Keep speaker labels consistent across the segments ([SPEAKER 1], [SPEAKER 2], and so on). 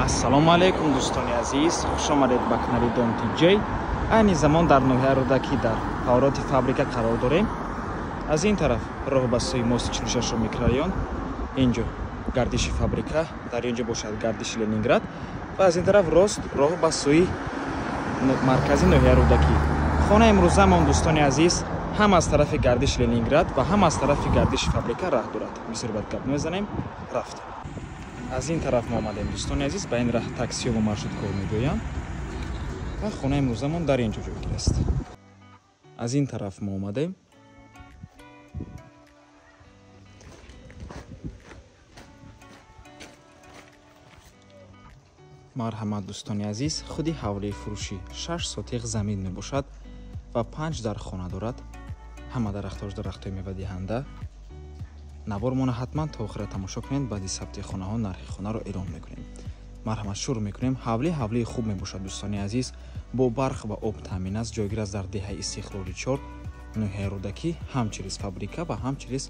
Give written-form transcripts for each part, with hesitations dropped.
[SPEAKER 1] Ассалому алайкум дӯстони азиз, хуш омадед ба канали Дом TJ. Айни замон дар ноҳияи Рӯдакӣ дар повороти фабрика қарор дорем. Аз ин тараф роҳ ба сӯи мости 46 микрорайон, инҷо гардиши фабрика, дар инҷо бошад гардиши Ленинград ва аз ин тараф рост роҳ ба сӯи маркази ноҳияи Рӯдакӣ. Хонаи имрӯзамон дӯстони азиз ҳам аз тарафи гардиши Ленинград ва ҳам аз тарафи гардиши фабрика раҳ дорад. Бисёр бад гап мезанем, рафтем. Аз ин тараф мо омадем дӯстони азиз, ба ин раҳ таксиҳо ва маршруткаҳо мебиёянд ва хонаи имрӯзамон дар ин ҷо ҷойгир аст. Аз ин тараф мо омадем. Марҳамат дӯстони азиз, худи ҳавлии фурӯшӣ 6 сотиқ замин мебошад ва 5 дар хона дорад. Ҳама дарахтош дарахтҳои мевадиҳанда. Навормона ҳатман то охира тамошо кунед, баъди сабти хонаҳо нархи хонаро эълон мекунем. Марҳамат шурӯъ мекунем. Ҳавлӣ ҳавлии хуб мебошад дӯстони азиз, бо барқ ва об таъмин аст, ҷойгир аст дар деҳаи Истиқлоли 4 ноҳияи Рӯдакӣ, ҳам через фабрика ва ҳам через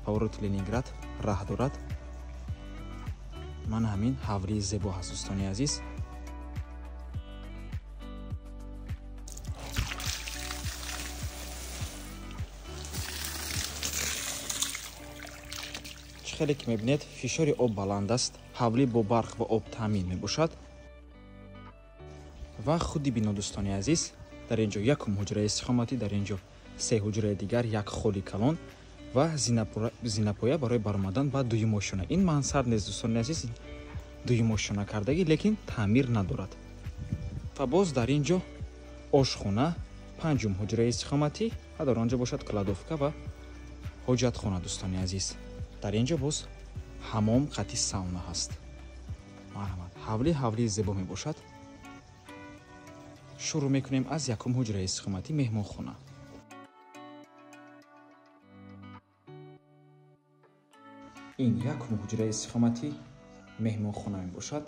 [SPEAKER 1] повороти Ленинград раҳ дорад. Ман ҳамин ҳавлии зебо ҳаст дӯстони азиз. Хеле ки мебинед, фишори об баланд аст, ҳавлӣ бо барқ ва об таъмин мебошад. Ва худи бино дӯстони азиз, дар ин ҷо якум ҳуҷраи истиқоматӣ, дар ин ҷо се ҳуҷраи дигар, як холи калон ва зинапоя барои баромадан ба дуюм ошёна. Ин мансард нест дӯстони азиз, дуюм ошёна кардагӣ, лекин таъмир надорад. Ва боз дар ин ҷо ошхона, панҷум ҳуҷраи истиқоматӣ ва дар он ҷо бошад кладовка ва ҳоҷатхона дӯстони азиз. Дар ин ҷо боз ҳамом қати сауна ҳаст. Марҳамат, ҳавлӣ ҳавлии зебо мебошад. Шурӯъ мекунем аз якум ҳуҷраи истиқоматӣ, меҳмонхона. Ин якум ҳуҷраи истиқоматӣ меҳмонхона мебошад.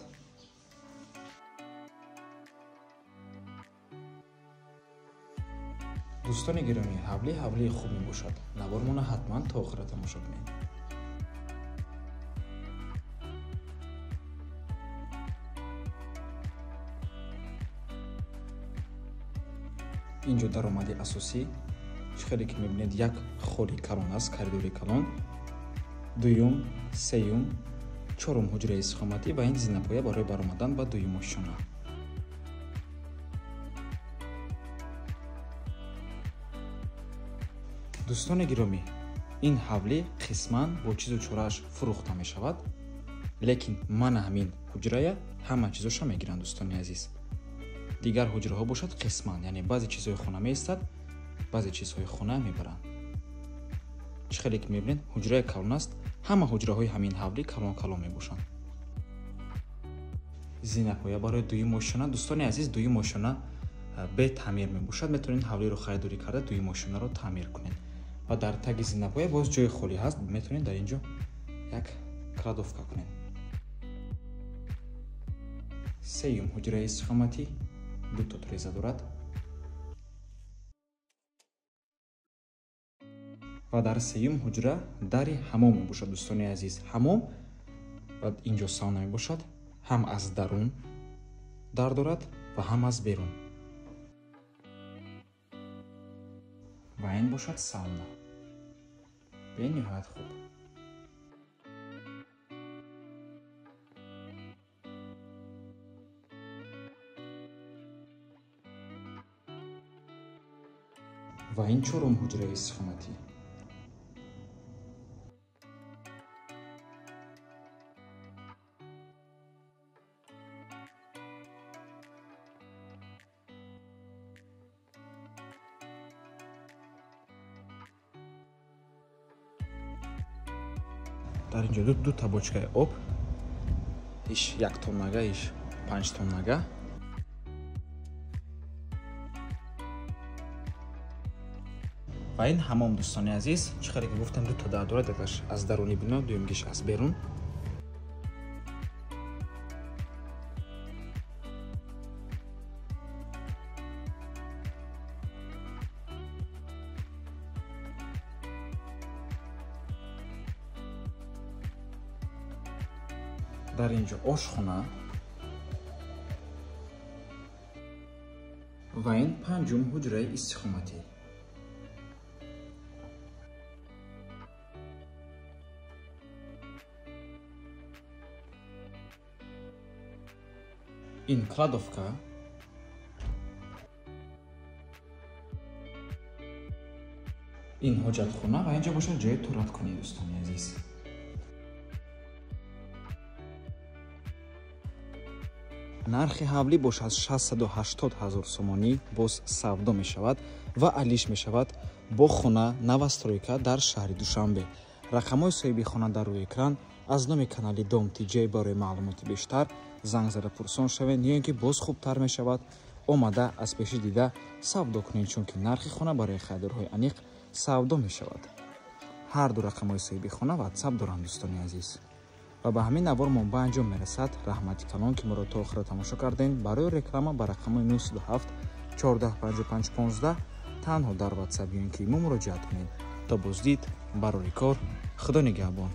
[SPEAKER 1] Дӯстони гиромӣ, ҳавлӣ ҳавлии хуб мебошад. Навормона ҳатман то охира тамошо кунед. Инҷо даромади асосӣ, чӣ хеле ки мебинед, як холи калон аст, коридори калон, дуюм, сеюм, чорум ҳуҷраи истиқоматӣ ва ин зинапоя барои баромадан ба дуюм ошёна. Дӯстони гиромӣ, ин ҳавлӣ қисман бо чизу чорааш фурӯхта мешавад, лекин мана ҳамин ҳуҷрая ҳама чизоша мегиранд дӯстони азиз. Дигар ҳуҷраҳо бошад қисман, яъне баъзе чизҳои хона меистад, баъзе чизҳои хона мебаранд. Чӣ хеле ки мебинед, ҳуҷраи калон аст, ҳама ҳуҷраҳои ҳамин ҳавлӣ калон калон мебошанд. Зинапоя барои дуюм ошёна. Дӯстони азиз, дуюм ошёна бе таъмир мебошад. Метавонед ҳавлиро харидорӣ карда дуюм ошёнаро таъмир кунед. Ва дар таги зинапоя боз ҷои холӣ ҳаст, метавонед дар ин ҷо як кладовка кунед. Сеюм ҳуҷраи истиқоматӣ дуто треза дорад ва дар сеюм ҳуҷра дари ҳамом мебошад дӯстони азиз. Ҳамом ва инҷо сауна мебошад, ҳам аз дарун дар дорад ва ҳам аз берун. Ва ин бошад сауна. Бениҳоят хуб. Ва ин чорум ҳуҷраи истиқоматӣ. Дар инҷо ду табочкаи об, иш 1 тоннага, иш 5 тоннага. Ва ин ҳамом дӯстони азиз, чӣ хеле ки гуфтам, дута дар дорад, якаш аз даруни бино, дуюмгиш аз берун. Дар ин ҷо ошхона, Ва ин панҷум ҳуҷраи истиқоматӣ. Ин кладовка. Ин ҳоҷатхона ва инҷо бошад ҷои тораткунӣ, дӯстони азиз. Нархи ҳавлӣ бошад 680 000 сомонӣ боз савдо мешавад ва алиш мешавад бо хона новостройка дар шаҳри Душанбе. Рақамҳои соҳиби хона дар рӯи экран. Аз номи канали Дом ТҶ барои маълумоти бештар занг зада пурсон шавед, ё ин ки боз хубтар мешавад омада аз пеши дида савдо кунед, чунки нархи хона барои харидорҳои аниқ савдо мешавад. Ҳар ду рақамҳои соҳиби хона WhatsApp доранд, дӯстони азиз. Ва ба ҳамин навор мо ба анҷом мерасад. Раҳмати калон, ки моро то охира тамошо кардем. Барои реклама ба рақамҳои 907 14 55 15 танҳо дар WhatsApp ё ин ки мо муроҷиат кунед. То боздид, барори кор, Худо нигаҳбон.